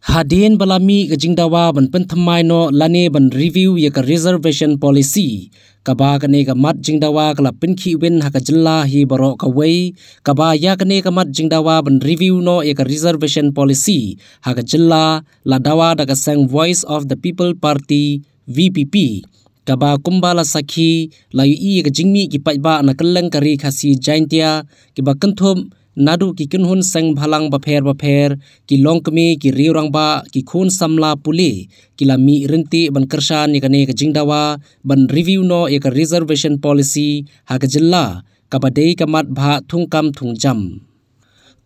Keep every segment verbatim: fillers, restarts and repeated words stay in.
Hadien ba la mih ka jingdawa ban pynthymmai noh lane ban review ïa ka reservation policy, kaba kane ka mat jingdawa ka la pynkhih win ha ka jylla hi baroh kawei, kaba ïa kane ka mat jingdawa ban review noh ïa ka reservation policy ha ka jylla la dawa da ka seng Voice of the People Party, V P P, kaba kumba la sakhi la ïohi ïa ka jingmih ki paidbah na kylleng ka ri Khasi Jaintia, kiba kynthup naduh ki kynhun seng bhalang bapher bapher, ki longkmie, ki riew rangbah, ki khun samla pule, ki la mih ryntih ban kyrshan ïa kane ka jingdawa ban review noh ïa ka reservation policy ha ka jylla, kaba dei ka mat bhah thungkam thungjam.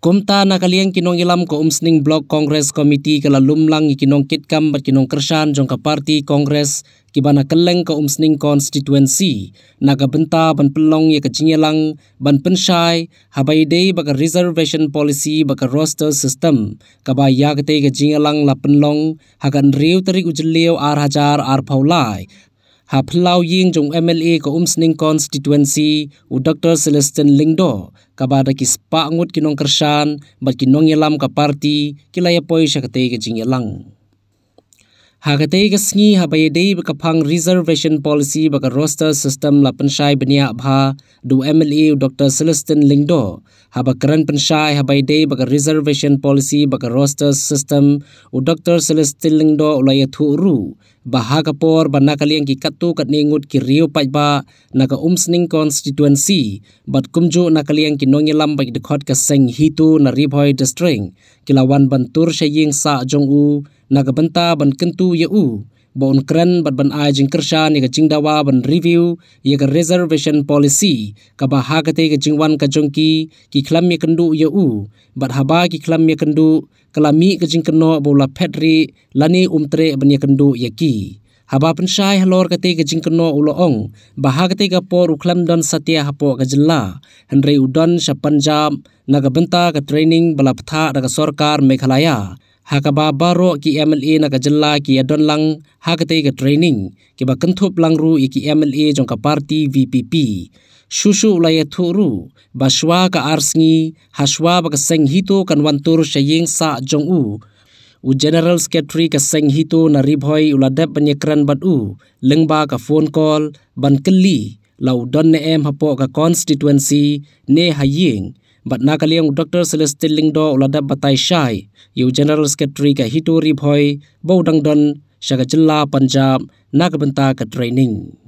Kumta, na ka liang ki nongïalam ka Umsning Block Congress Committee ka la lum lang ïa ki nongkitkam bad ki nongkyrshan jong ka party Congress kiba na kylleng ka Umsning constituency, na ka bynta ban pynlong ïa ka jingïalang ban pynshai haba ïadei bad ka reservation policy bad ka roster system, kaba ïa katei ka jingïalang la pynlong ha ka hynriew tarik u Jylliew ar hajar arphew lai ha phyllaw ïing jong u M L A ka Umsning constituency, u Doctor Celestine Lyngdoh, kaba da ki spah ngut ki nongkyrshan bad ki nongïalam ka party ki la ïapoi sha katei ka jingïalang. Ha katei ka sngi, haba ïadei bad ka phang reservation policy bad ka roster system la pynshai bniah bha da u M L A u Doctor Celestine Lyngdoh. Haba kren pynshai haba ïadei bad ka reservation policy bad ka roster system, u Doctor Celestine Lyngdoh u la ïathuh ruh ba ha ka por ba na ka liang ki katto katne ngut ki riew paidbah na ka Umsning constituency bad kumjuh na ka liang ki nongïalam bad ki dkhot ka seng HITO na Ri Bhoi District ki la wan ban tur sha ïing sah jong u na ka bynta ban kyntu ïa u ba un kren bad ban ai jingkyrshan ïa ka jingdawa ban review ïa ka reservation policy, kaba ha katei ka jingwan ka jong ki, ki khlem ïakynduh ïa u, bad haba ki khlem ïakynduh, ka la mih ka jingkynnoh ba u la phet rieh lane um treh ban ïakynduh ïa ki. Haba pynshai halor katei ka jingkynnoh, u la ong ba ha katei ka por u khlem don satia hapoh ka jylla, hynrei u don sha Punjab na ka bynta ka training ba la pynthah da ka sorkar Meghalaya, ha kaba baroh ki M L A na ka jylla ki ïadon lang ha katei ka training, kiba kynthup lang ruh ïa ki M L A jong ka party V P P. Shuh shuh u la ïathuh ruh ba shwa ka ar sngi, ha shwa ba ka seng HITO kan wan tur sha ïing sah jong u, u General Secretary ka seng HITO na Ri Bhoi u la dep ban ïakren bad u lyngba ka phone call ban kylli la u don ne em hapoh ka constituency ne ha ïing, bad na ka liang u Doctor Celestine Lyngdoh u la dep batai shai ïa u General Secretary ka HITO Ri Bhoi ba u dang don sha ka jylla Punjab na ka bynta ka training.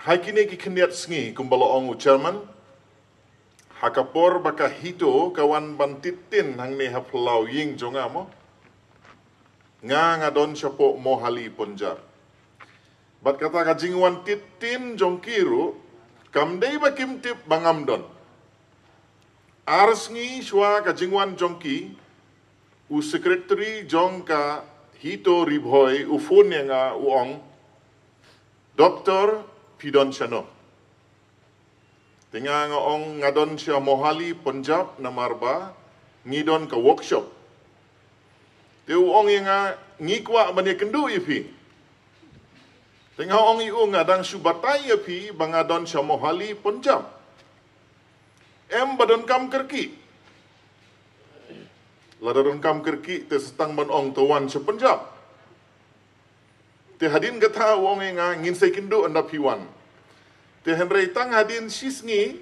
Ha kine ki khyndiat sngi, kumba la ong u chairman, ha ka por ba ka HITO ka wan ban tied tin hangne ha phyllaw ïing jong nga mo, nga, nga don shapoh Mohali, Punjab. Bad kata ka jingwan tied tin jong ki ruh kam dei ba kim tip ba ngam don. Ar sngi shwa ka jingwan jong ki, u secretary jong ka HITO Ri Bhoi u phone ïa nga, u ong, "Doctor, phi don shano?" Te nga, nga ong, "Nga don sha Mohali, Punjab, namar ba ngi don ka workshop." Te u ong ïa nga, "Ngi kwah ban ïakynduh ïa phi." Te nga ong ïa u, "Nga dang shu batai ïa phi ba nga don sha Mohali, Punjab. Em ba donkam kyrkieh? Lada donkam kyrkieh te sa tang ban ong to wan sha Punjab." Te hadien kata u ong ïa nga, "Ngin sa ïakynduh ynda phi wan." Te hynrei tang hadien shi sngi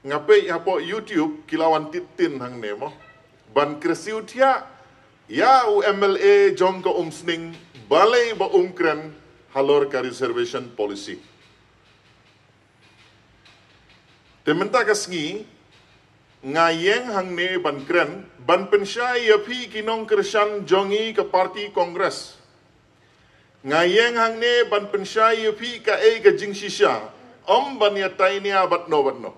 nga peit hapoh YouTube ki la wan tied tin hangne mo, ban kyrsiew thiah ïa u M L A jong ka Umsning, balei ba um kren halor ka reservation policy. Te mynta ka sngi nga ïeng hangne ban kren, ban pynshai ïa phi ki nongkyrshan jong ngi ka party Congress. Nga ïeng hangne ban pynshai ïa phi kaei ka jingshisha, ym ban ïatai nia bad no bad no.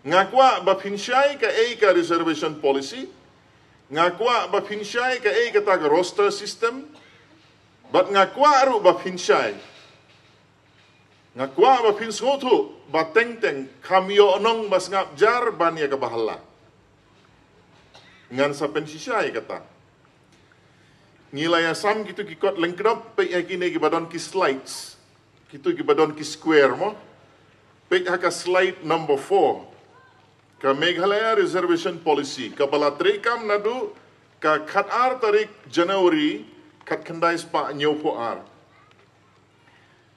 Nga kwah ba phin shai kaei ka reservation policy. Nga kwah ba phin shai kaei kata ka roster system. Bad nga kwah ruh ba phin shai, nga kwah ba phin sngewthuh ba teng teng kham ïoh nong ba sngap jar ban ïa kaba hala. Ngan sa pynshisha ïa kata. Ngi la ïasam kito ki kot lyngkdop, peit ha kine kiba don ki slides, kito kiba don ki square mo. Peit ha ka slide number four. Ka Meghalaya Reservation Policy kaba la treikam naduh Ka khat ar tarik January, khat khyndai spah hynñiew phew ar.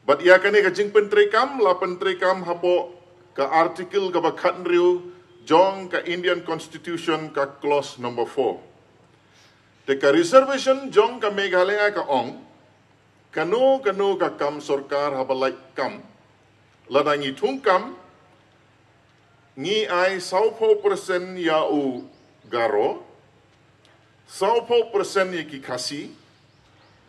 Bad ïa kane ka jingpyntreikam, la pyntreikam hapoh ka article kaba khat hynriew jong ka Indian Constitution, ka clause number four. Te ka reservation jong ka Meghalaya ka ong, kano kano ka kam sorkar haba lait kam, lada ngi thung kam, ngi ai saw phew percent ïa u Garo, saw phew percent ïa ki Khasi,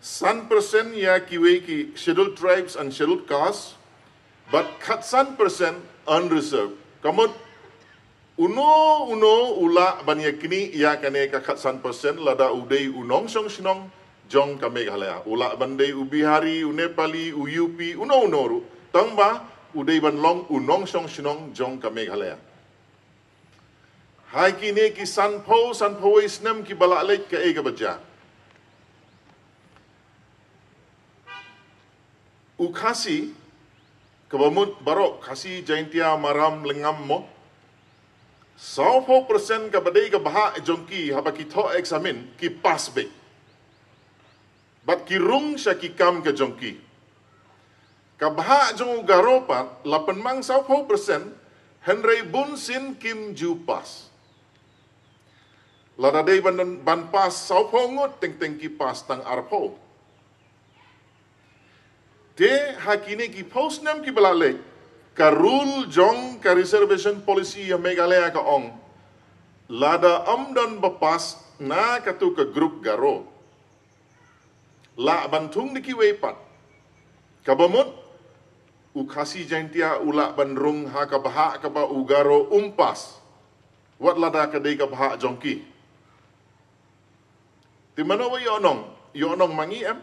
san percent ïa kiwei ki Scheduled Tribes and Scheduled Caste, bad khatsan percent unreserved. Ka mut, uno uno u lah ban ïa knieh ïa kane ka khatsan percent lada u dei u nongshong shnong jong ka Meghalaya. U lah ban dei u Bihari, u Nepali, u U P, uno uno ruh. Tang ba u dei ban long u nongshong shnong jong ka Meghalaya. Ha kine ki san phew, san phew wei snem kiba la leit, kaei kaba jia? U Khasi, kaba mut baroh Khasi, Jaintia, Maram, Lyngngam mo, saw phew percent kaba dei ka bhah jong ki haba ki thoh eksamin, ki pass beit. Bad ki rung sha ki kam ka jong ki. Ka bhah jong u Garo pat la pynmang saw phew percent, hynrei bunsien kim ju pass. Lada dei ban, ban pass saw phew ngut, teng teng ki pass tang ar phew. Te ha kine ki phew snem kiba la leit, ka rule jong ka reservation policy ha Meghalaya ka ong, lada ym don ba pass na katu ka group Garo, lah ban thung da kiwei pat. Kaba mut, u Khasi Jaintia u lah ban rung ha ka bhah kaba u Garo um pass, wat lada ka dei ka bhah jong ki. Te mano ba ïoh nong? Ïoh nong ma ngi em?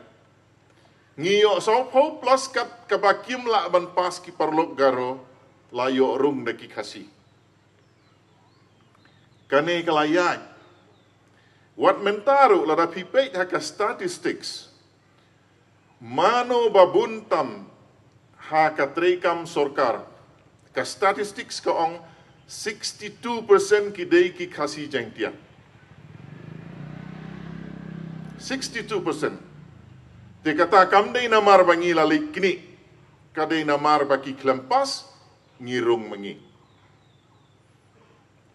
Ngi ïoh saw phew plus kat kaba kim lah ban pass ki paralok Garo, la ïoh rung da ki Khasi. Kane ka la ïaid. Wat mynta ruh lada phi peit ha ka statistics, mano ba bun tam ha ka treikam sorkar, ka statistics ka ong sixty-two percent ki dei ki Khasi Jaintia. Sixty-two percent. Te kata kam dei namar ba ngi la leit knieh, ka dei namar ba ki khlem pass, ngi rung ma ngi.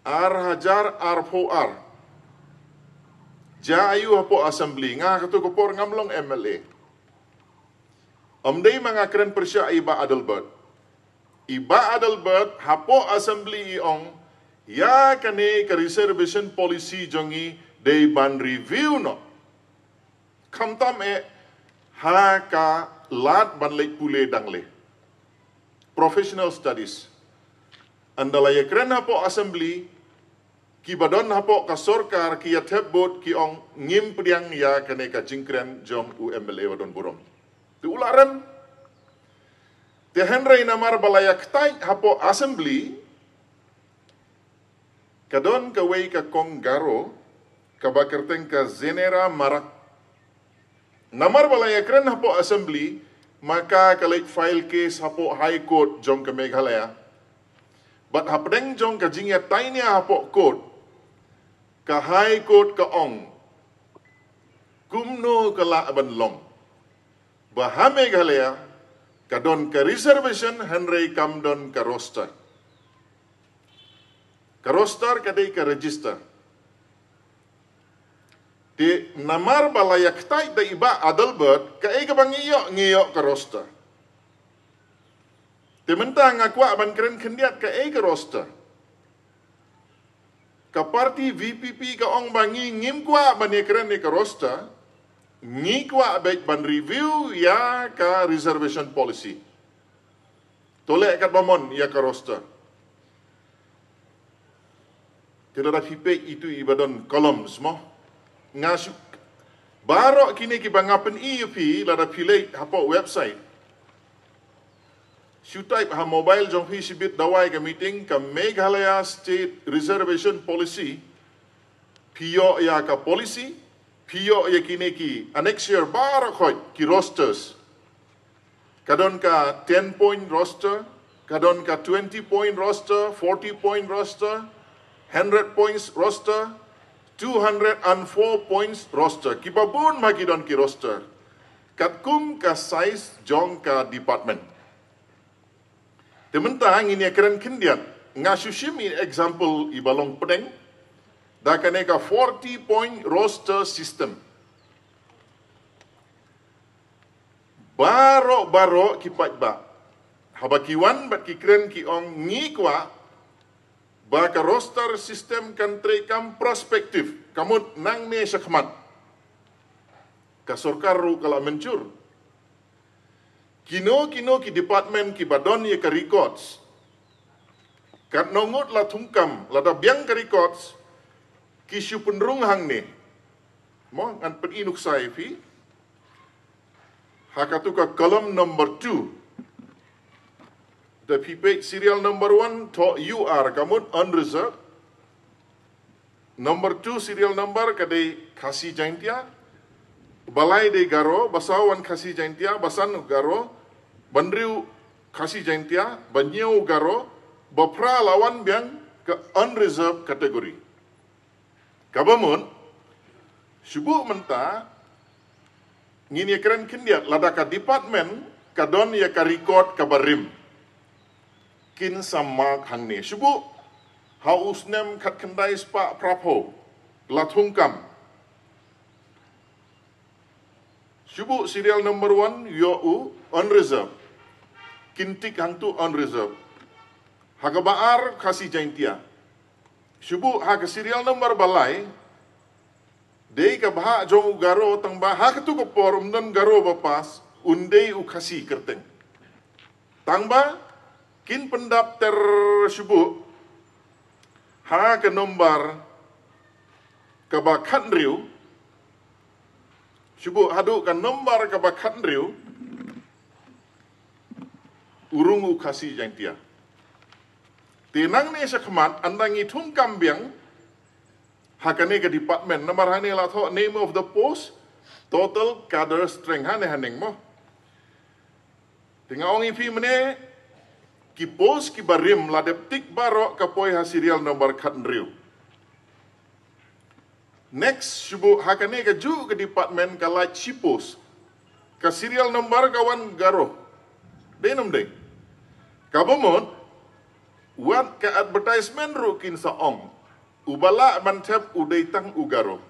Ar hajar ar phew ar. Jia aiu hapoh assembly? Nga katu ka por ngam long M L A. Ym dei ma nga kren pyrshah i Bah Adelbert. I Bah Adelbert hapoh assembly i ong, ïa kane ka reservation policy jong ngi dei ban review noh. Khamtam eh ha ka lad ban leit pule dang leh. Professional studies. Ynda la ïakren hapoh assembly, kiba don hapoh ka sorkar ki ïa thep vote, ki ong ngim pdiang ïa kane ka jingkren jong u M L A ba don burom. Te u la rem. Te hynrei namar ba la ïa ktait hapoh assembly, ka don kawei ka kong Garo, kaba kyrteng ka Zenera Marak. Namar ba la ïakren hapoh assembly, ma ka ka leit file case hapoh High Court jong ka Meghalaya. Bad hapdeng jong ka jingïatainia hapoh court, ka High Court ka ong, kumno ka lah ban long ba ha Meghalaya ka don ka reservation hynrei kam don ka roster. Ka roster ka dei ka register. Te namar ba la ïa ktait da i Bah Adelbert, kaei kaba ngi ïoh, ngi ïoh ka roster. Te mynta nga kwah ban kren khyndiat kaei ka roster. Ka party V P P ka ong ba ngi ngim kwah ban ïa kren ïa ka roster, ngi kwah beit ban review ïa ka reservation policy. To leh katba mon ïa ka roster. Te lada phi peit itu iba don columns mo. Nga shu, baroh kine kiba nga pyni ïa phi lada phi leit hapoh website. Shu type ha mobile jong phi shibit dawai ka meeting ka Meghalaya State Reservation Policy. Phi ïoh ïa ka policy, phi ïoh ïa kine ki annexure baroh khoit ki rosters. Ka don ka ten point roster, ka don ka twenty point roster, forty point roster, hundred points roster, two hundred and four points roster. Kiba bun ma ki don ki roster. Katkum ka size jong ka department. Te mynta ngin ïa kren khyndiat. Nga shu shim i example iba long pdeng. Da kane ka forty point roster system. Baroh baroh ki paidbah. Haba ki wan bad ki kren ki ong ngi kwah ba ka roster system kan treikam prospective. Ka mut nangne shakhmat. Ka sorkar ruh ka la mynjur. Kino kino ki department kiba don ïa ka records. Katno ngut la thungkam, lada biang ka records, ki shu pynrung hangne. Mo, ngan pyni nuksa ïa phi. Ha katu ka column number two. Da phi peit serial number one, thoh U R, ka mut unreserved. Number two serial number ka dei Khasi Jaintia. Ba lai dei Garo, ba saw wan Khasi Jaintia, ba san Garo, ba hynriew Khasi Jaintia, ba hynñiew Garo, ba phra la wan biang ka unreserved category. Kaba mut, shu buh mynta, ngin ïa kren khyndiat, lada ka department, ka don ïa ka record kaba rim. Kin sa mark hangne. Shu buh, ha u snem khatkhyndai spah phraphew, la thungkam. Shu buh serial number one, ïoh u, unreserved. Kin tick hangtu unreserved. Ha kaba ar Khasi Jaintia. Shu buh ha ka serial number ba lai. Dei ka bhah jong u Garo tangba ha katu ka por ym don Garo ba pass, un dei u Khasi kyrteng. Tangba kin pyndap ter shu buh ha ka number kaba khathynriew. Shu buh haduh ka number kaba khathynriew. U rung u Khasi Jaintia. Te nangne shakhmat ynda ngi thungkam biang ha kane ka department, namar hangne la thoh name of the post, total cadre strength, hangne haneng mo. Te nga ong ïa phi mynne, ki post kiba rim la dep tick baroh ka poi ha serial number khathynriew. Next, shu buh ha kane kajuh ka department ka lait shi post. Ka serial number ka wan Garo. Dei ne ym dei? Kaba mut, wat ka advertisement ruh kin sa ong. Uba lah ban thep u dei tang u Garo.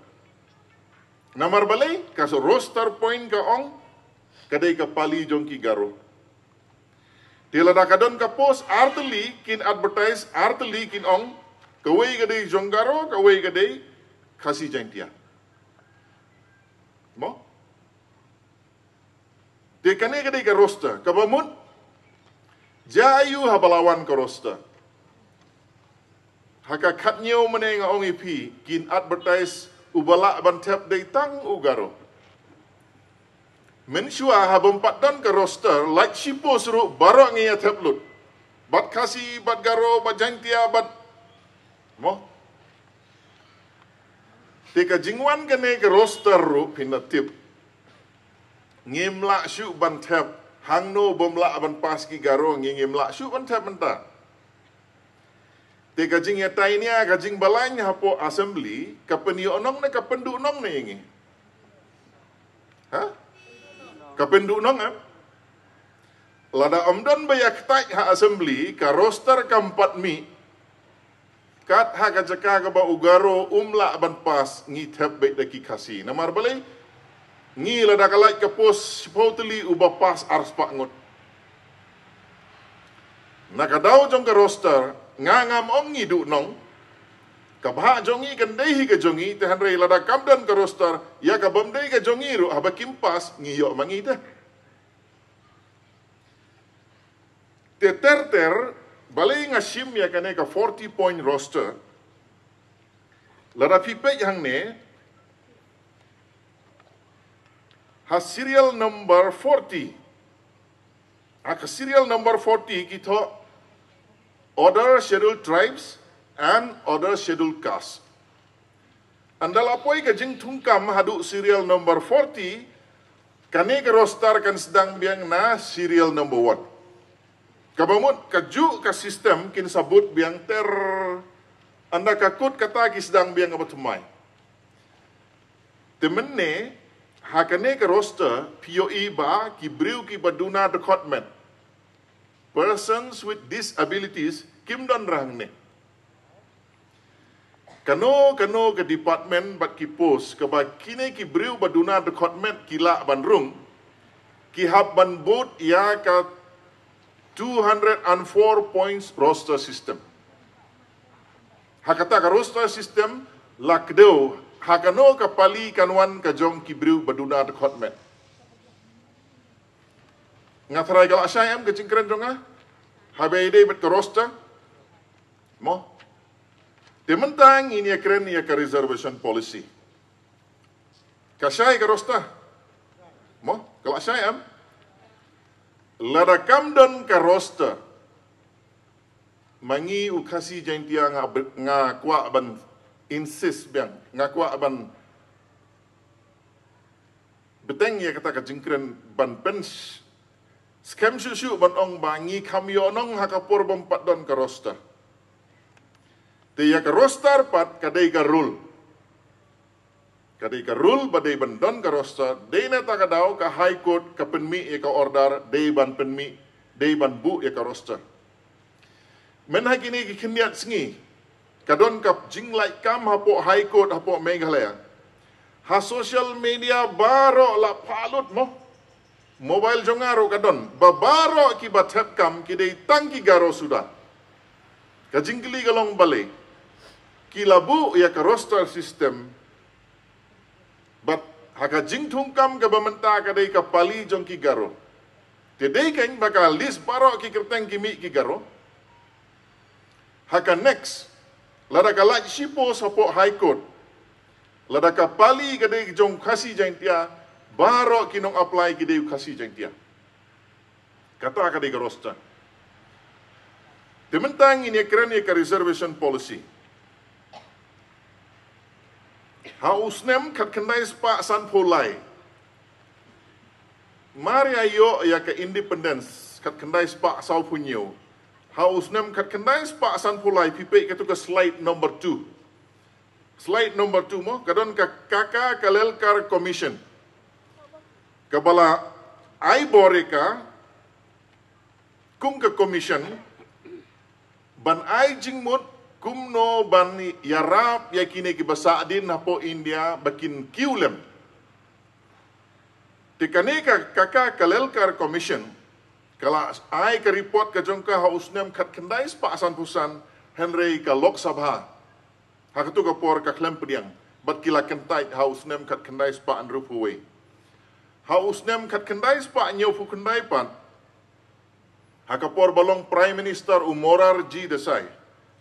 Namar balei, ka roster point ka ong, ka dei ka pali jong ki Garo. Te lada ka don ka post artylli kin advertise, artylli kin ong, kawei ka dei jong Garo, kawei ka dei Khasi Jaintia. Mo? Te kane ka dei ka roster, kaba mut, jia aiu haba la wan ka roster. Ha ka khathynñiew mynne nga ong ïa phi, kin advertise uba lah ban thep dei tang u Garo. Mynshuwa ha bym pat don ka roster, lait shi post ruh baroh ngi ïa thep lut. Bad Khasi, bad Garo, bad Jaintia, bad mo. Te ka jingwan kane ka roster ruh phin da tip. Ngim lah shuh ban thep, hangno bym lah ban pass ki Garo, ngi ngim lah shuh ban thep mynta. Te ka jingïatai nia, ka jingbalaiñ hapoh assembly, ka pynïoh nong ne ka pynduh nong ne ïa ngi. Ha? Ka pynduh nong em? Lada ym don ba ïa ktait ha assembly, ka roster kam pat mih. Kat ha ka jaka kaba u Garo um lah ban pass ngi thep beit da ki Khasi. Namar balei? Ngi lada ka lait ka post shiphew tylli uba pass ar spah ngut. Na ka daw jong ka roster, nga ngam ong ngi duh nong. Ka bhah jong ngi kan dei hi ka jong ngi, te hynrei lada kam don ka roster, ïa ka bym dei ka jong ngi ruh haba kim pass ngi ïoh ma ngi te. Te ter ter, balei nga shim ïa kane ka forty point roster. Lada phi peit hangne, ha serial number forty. Ha ka serial number forty ki thoh other scheduled tribes and other scheduled caste. Ynda la poi ka jingthungkam haduh serial number forty, kane ka roster kan sdang biang na serial number one. Kaba mut kajuh ka system kin sa bud biang ter. Ynda ka kut kata ki sdang biang kaba thymmai. Te mynne, ha kane ka roster, phi ïohi ba ki briew kiba duna dkhot met, persons with disabilities, kim don hangne. Kano kano ka department bad ki post kaba kine ki briew ba duna dkhot met ki lah ban rung, ki hap ban bud ïa ka two hundred and four points roster system. Ha kata ka roster system la kdew ha kano ka pali kan wan ka jong ki briew ba duna dkhot met. Nga tharai ka la shai em ka jingkren jong nga? Haba ïadei bad ka roster? Mo? Te mynta ngin ïa kren ïa ka reservation policy. Ka shai ka roster? Mo? Ka la shai em? Lada kam don ka roster, ma ngi u Khasi Jaintia nga, nga kwah ban insist biang, nga kwah ban bteng ïa kata ka jingkren ban pyn skhem shuh shuh ban ong ba ngi kham ïoh nong ha ka por bym pat don ka roster. Te ïa ka roster pat ka dei ka rule. Ka dei ka rule ba dei ban don ka roster, dei na kata ka daw ka High Court ka pynmih ïa ka order dei ban pynmih, dei ban buh ïa ka roster. Mynha kine ki khyndiat sngi ka don ka jinglait kam hapoh High Court hapoh Meghalaya. Ha social media baroh la phah lut mo. Mobile jong nga ruh ka don. Ba baroh kiba thep kam ki dei tang ki Garo suda. Ka jingkylli ka long balei ki la buh ïa ka roster system. Bad ha ka jingthung kam kaba mynta ka dei ka pali jong ki Garo. Te dei kein ba ka list baroh ki kyrteng ki mih ki Garo. Ha ka next, lada ka lait shipor hapoh High Court, lada ka pali ka dei jong Khasi Jaintia, baroh ki nong apply ki dei Khasi Jaintia. Kata ka dei ka roster. Te mynta ngin ïa kren ïa ka reservation policy. Ha u snem khatkhyndai spah sanphew lai, mar ïa ïoh ïa ka independence khatkhyndai spah sawphew hynñiew. Ha u snem khatkhyndai spah sanphew lai, phi peit katu ka slide number two. Slide number two mo, ka don ka Kaka Kalelkar Commission. Kaba la ai bor ïa ka kum ka commission ban ai jingmut kumno ban ïarap ïa kine kiba sahdien hapoh India ba kin kiew lem. Te kane ka Kaka Kalelkar Commission ka la ai ka report ka jong ka ha u snem khatkhyndai spah sanphew san, hynrei ka Lok Sabha ha katu ka por ka khlem pdiang, bad ki la kyntait ha u snem khatkhyndai spah hynriewphew wei. Ha u snem khatkhyndai spah hynñiewphew khyndai pat, ha ka por ba long Prime Minister u Morarji Desai,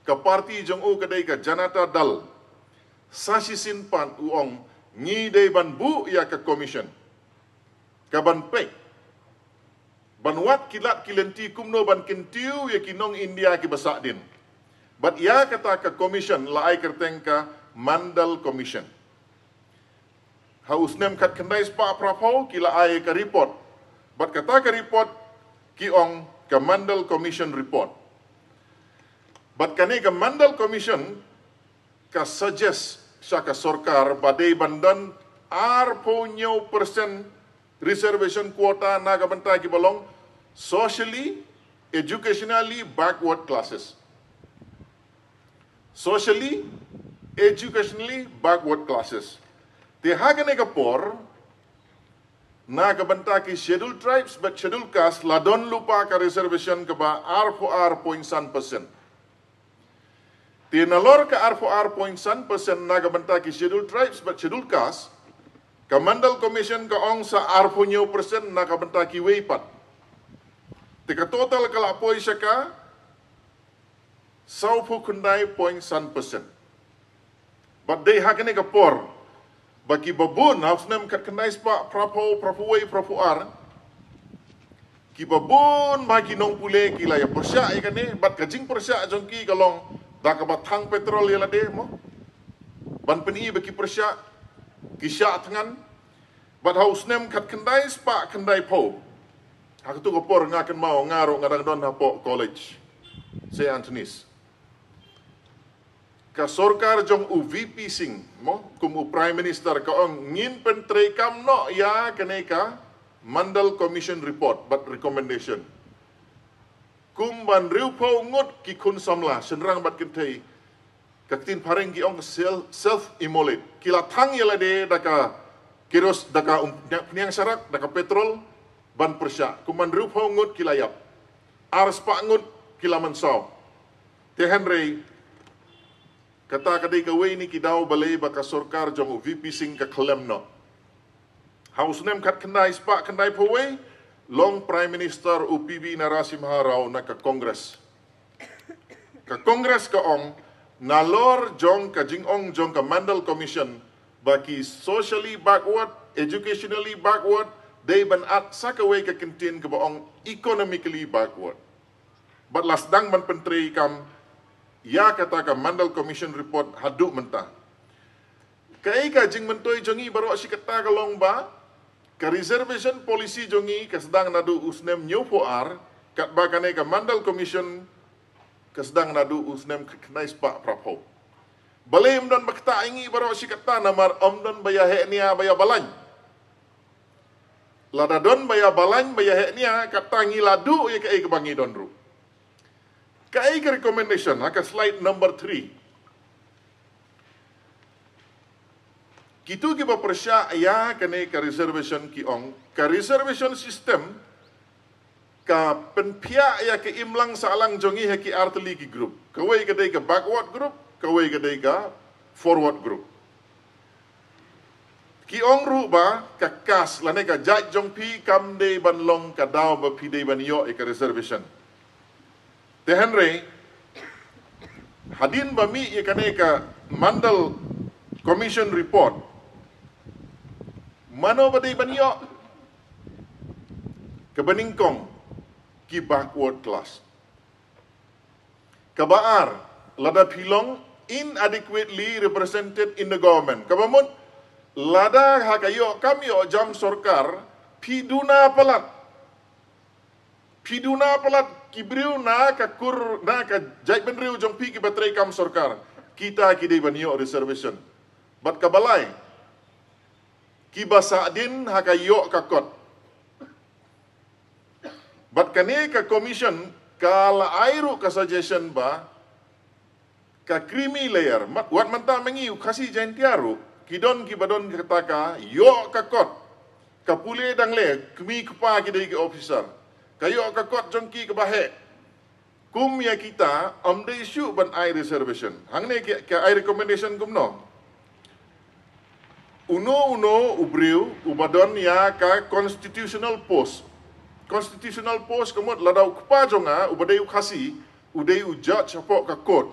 ka party jong u ka dei ka Janata Dal. Sa shisien pat u ong ngi dei ban buh ïa ka commission ka ban peit, ban wad ki lad ki lynti kumno ban kyntiew ïa ki nong India kiba sahdien. Bad ïa kata ka commission la ai kyrteng ka Mandal Commission. Ha u snem khatkhyndai spah phraphew ki la ai ka report. Bad kata ka report ki ong ka Mandal Commission report. Bad kane ka Mandal Commission ka suggest sha ka sorkar ba dei ban don arphew hynñiew percent reservation quota na ka bynta kiba long socially, educationally backward classes. Socially, educationally backward classes. Te ha kane ka por, na ka bynta ki Scheduled Tribes bad Scheduled Caste la don lypa ka reservation kaba arphew ar point san percent. Te nalor ka arphew ar point san percent na ka bynta ki Scheduled Tribes bad Scheduled Caste, ka Mandal Commission ka ong sa arphew hynñiew percent na ka bynta kiwei pat. Te ka total ka la poi sha ka sawphew khyndai point san percent. Bad dei ha kane ka por ba kiba bun ha u snem khatkhyndai spah phraphew, phraphew wei, phraphew ar, kiba bun ba ki nongpule ki la ïa pyrshah ïa kane, bad ka jingpyrshah jong ki ka long da kaba thang petrol ïa lade mo, ban pyni ba ki pyrshah, ki shah thngan. Bad ha u snem khatkhyndai spah khyndaiphew, ha katu ka por nga kynmaw nga ruh nga dang don hapoh College Saint Anthony's. Ka sorkar jong u V P Singh, mo, kum u Prime Minister ka ong ngin pyntreikam noh ïa kane ka Mandal Commission report bad recommendation. Kum ban riewphew ngut ki khun samla, shynrang bad kynthei, ka ktien phareng ki ong self, self immolate. Ki la thang ïa lade da ka keros, da ka um, phniang sharak, da ka petrol, ban pyrshah. Kum ban riewphew ngut ki la ïap. Arspah ngut ki la mynsaw. Te hynrei, kata ka dei kawei na ki daw balei ba ka sorkar jong u V P Singh ka khlem noh. Ha u snem khatkhyndai spah khyndaiphew wei, long Prime Minister u P V Narasimha Rao na ka Congress. Ka Congress ka ong, nalor jong ka jingong jong ka Mandal Commission, ba ki socially backward, educationally backward, dei ban add sa kawei ka kyntien kaba ong economically backward. Bad la sdang ban pyntreikam ïa kata ka Mandal Commission report haduh mynta. Kaei ka jingmyntoi jong ngi baroh shi katta ka long ba ka reservation policy jong ngi ka sdang naduh u snem hynñiewphew ar, katba kane ka Mandal Commission ka sdang naduh u snem khyndai spah phraphew. Balei ym don ba ktah ïa ngi baroh shi katta? Namar ym don ba ïa heh nia ba ïa balang. Lada don ba ïa balang ba ïa heh nia, kata ngi la duh ïa kaei kaba ngi don ruh. Kaei ka recommendation ha ka slide number three? Kito kiba pyrshah ïa kane ka reservation ki ong, ka reservation system ka pynphiah ïa ka imlang sahlang jong ngi ha ki artylli ki group. Kawei ka dei ka backward group, kawei ka dei ka forward group. Ki ong ruh ba ka caste lane ka jait jong phi kam dei ban long ka daw ba phi dei ban ïoh ïa ka reservation. Te hynrei, hadien ba mih ïa kane ka Mandal Commission report, mano ba dei ban ïoh? Kaba nyngkong, ki backward class. Kaba ar, lada phi long inadequately represented in the government. Kaba mut, lada ha ka ïoh kam ïoh jam sorkar, phi duna palat. Phi duna palat ki briew na ka kur, na ka jaitbynriew jong phi kiba treikam sorkar. Kita ki dei ban ïoh reservation. Bad kaba lai, kiba sahdien ha ka ïoh ka kot. Bad kane ka commission ka la ai ruh ka suggestion ba ka creamy layer, mat, wat mynta ma ngi u Khasi Jaintia ruh, ki don kiba don kata ka ïoh ka kot, ka pule dang le, kmie kpa ki dei ki officer. Ka ïoh ka kot jong ki kaba heh. Kum ïa kita, ym dei shuh ban ai reservation. Hangne ki, ki ai recommendation kumno? Uno uno u briew uba don ïa ka constitutional post. Constitutional post ka mut lada u kpa jong nga uba dei u Khasi, u dei u judge hapoh ka court.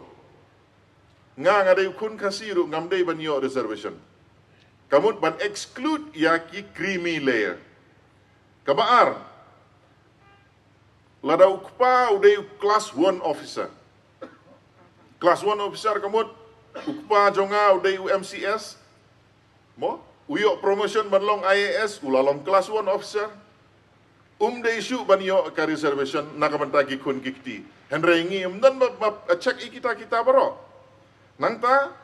Nga, nga dei u khun Khasi ruh ngam dei ban ïoh reservation. Ka mut ban exclude ïa ki creamy layer. Kaba ar, lada u kpa u dei u class one officer. Class one officer ka mut, u kpa jong nga u dei u M C S. Mo, u ïoh promotion ban long I A S, u la long class one officer. Um dei shuh ban ïoh ka reservation na ka bynta ki khun ki kti. Hynrei ngi ym don ba, ba check ïa kita kita baroh. Nangta,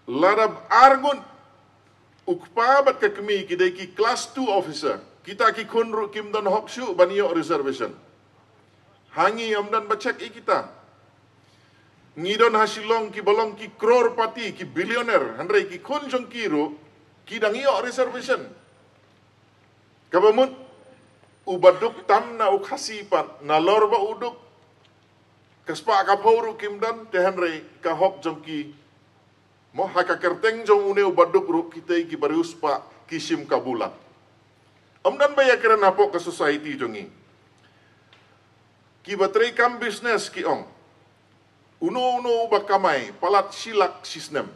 lada ar ngut u kpa bad ka kmie ki dei ki class two officer, kita ki khun ruh kim don hok shuh ban ïoh reservation. Ha ngi ym don ba check ïa kita. Ngi don ha Shillong kiba long ki crorepati, ki billionaire, hynrei ki khun jong ki ruh ki dang ïoh reservation. Kaba mut, uba duk tam na u Khasi pat, nalor ba u duk, ka spah ka phew ruh kim don, te hynrei ka hok jong ki, mo, ha ka kyrteng jong une uba duk ruh kitei ki bariewspah ki shim ka bulang. Ym don ba ïakren hapoh ka society jong ngi. Kiba treikam business ki ong, uno uno uba kamai palat shi lak shi snem.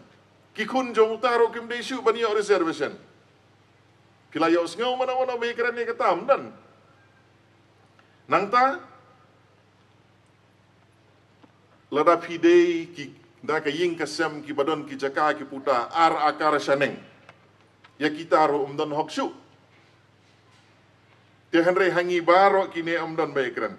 Ki khun jong uta ruh kim dei shuh ban ïoh reservation. Phi la ïohsngew mano mano ba ïakren ïa kata? Ym don. Nangta, lada phi dei ki, da ka ïing ka sem kiba don ki jaka ki puta ar akar shaneng, ïa kita ruh ym don hok shuh. Te hynrei ha ngi baroh kine ym don ba ïakren.